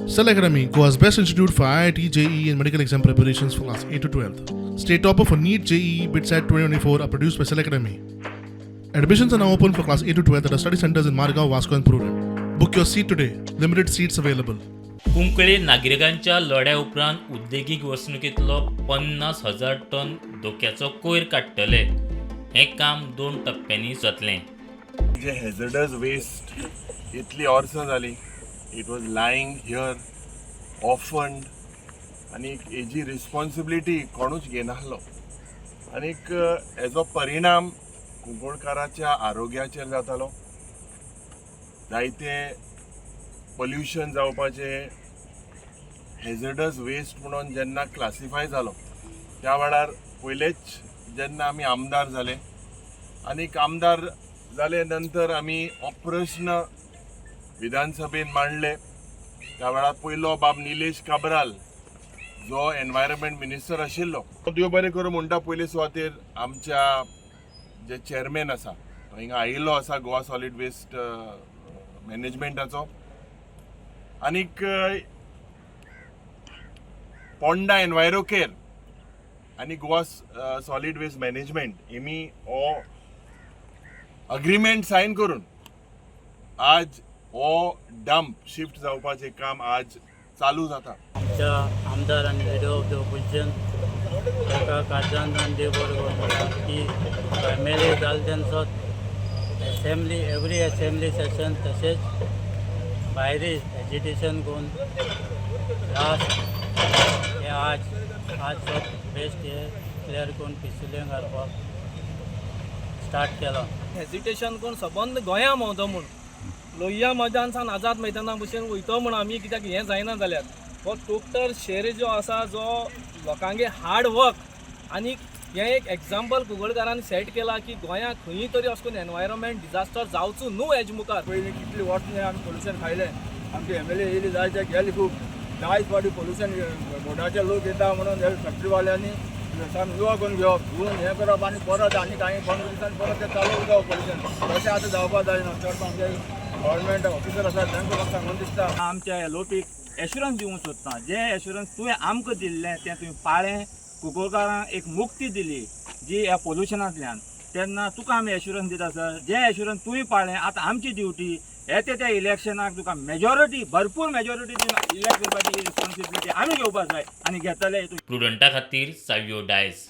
Cell Academy, Goa's best institute for IIT, JEE, and medical exam preparations for class 8 to 12. State topper for NEET, JEE, BITSAT 2024 are produced by Cell Academy. Admissions are now open for class 8 to 12 at our study centers in Margao, Vasco, and Prudent. Book your seat today. Limited seats available. Cuncolim नागरिकांच्या लढ्या उपरांत उद्देगीक वसणुकेंतलो 50,000 ton धोक्याचो कोयर काडटले. हें काम दोन टप्प्यांनी जातलें. जे हॅझर्डस waste इतली वर्सां जाली, it was lying here orphaned आनी हेजी रिस्पॉन्सिबिलिटी कोणूच घेनासलो आनीक हेजो परिणाम कुंकळकाराच्या आरोग्याचेर जातालो. जायते पोल्युशन जावपाचें. हॅझर्डस वेस्ट म्हणून जेन्ना क्लासिफाय जालो, त्या वेळार पयलेच जेन्ना आमी आमदार जाले आनीक आमदार जाले नंतर आमी हो प्रश्न विधानसभेन मांडले. त्या वेळार पयलो बाब निलेश काब्राल जो एनवायरमेंट मिनिस्टर आशिल्लो. देव बरें करूं म्हणटा, पयले सुवातेर आमच्या जे चेअरमॅन आसा, तो हिंगा आयिल्लो आसा गोवा सॉलीड वेस्ट मॅनेजमेंटाचो आनीक पोंडा एनवायरो केअर आनी गोवा सॉलीड वेस्ट मॅनेजमेंट हेमी हो अग्रीमेंट सायन करून आज हो डंप शिफ्ट जावपाचें काम आज चालू जाता. आमच्या आमदार आनी लिडर ऑफ the opposition ताका काळजान देव बरो करूं म्हणटा की एमएलए जाले तेन्ना एसेंब्ली, एवरी एसेंब्ली सेशन तशेंच भायरय एजिटेशन करून लास्ट हे आज आज सब वेस्ट हे क्लियर करून पिसुर्लें घालपाक स्टार्ट केलां. हेजिटेशन करून सबंद गोंया भोंवतो म्हूण, लोहिया मैदान सावन आझाद मैदाना भशेन वयतो म्हूण आमी. कित्याक हें जायना जाल्यार हो टोटल शेर जो आसा, जो लोकांगे हार्ड वर्क आनी हें एक एग्जाम्पल कुंकळकारान सेट केला की गोंयांत खंयी तरी अशें करून एनवायरमेंट डिजास्टर जावचो न्हू हेज मुखार. पयलीं कितली वर्सां आमी पोल्युशन खायलें. आमचे एमएलए येयली जायते, गेले खूब. जायत फावटी पोल्युशन बोर्डाचे लोक येता म्हणून हे फॅक्टरीवाल्यांनी सामकें निवळ करून घेवप, धुवन हें करप आनी परत आनी कांय 15 दिसांनी परत तें चालू उरता पोल्युशन. तशें आतां जावपाक जायना. चड आमचे गव्हर्मेंट ऑफिसर आसा, तांकां म्हाका सांगून दिसता. आमच्या एलओपीक एश्युरन्स दिवंक सोदता, जें एश्युरन्स तुवें आमकां दिल्लें तें तुवें पाळ्ळें. कुंकळकारांक एक मुक्ती दिली जी ह्या पोल्युशनांतल्यान. तेन्ना तुका आमी एश्युरन्स दिता सर, जें एश्युरन्स तुवें पाळ्ळें, आतां आमची ड्युटी येते त्या इलेक्शनाक तुका मेजॉरिटी, भरपूर मेजॉरिटी दिवन इलेक्ट करपाची रिस्पॉन्सिबिलिटी आमी घेवपाक जाय आनी घेतले. प्रुडंटा खातीर सावियो डायस.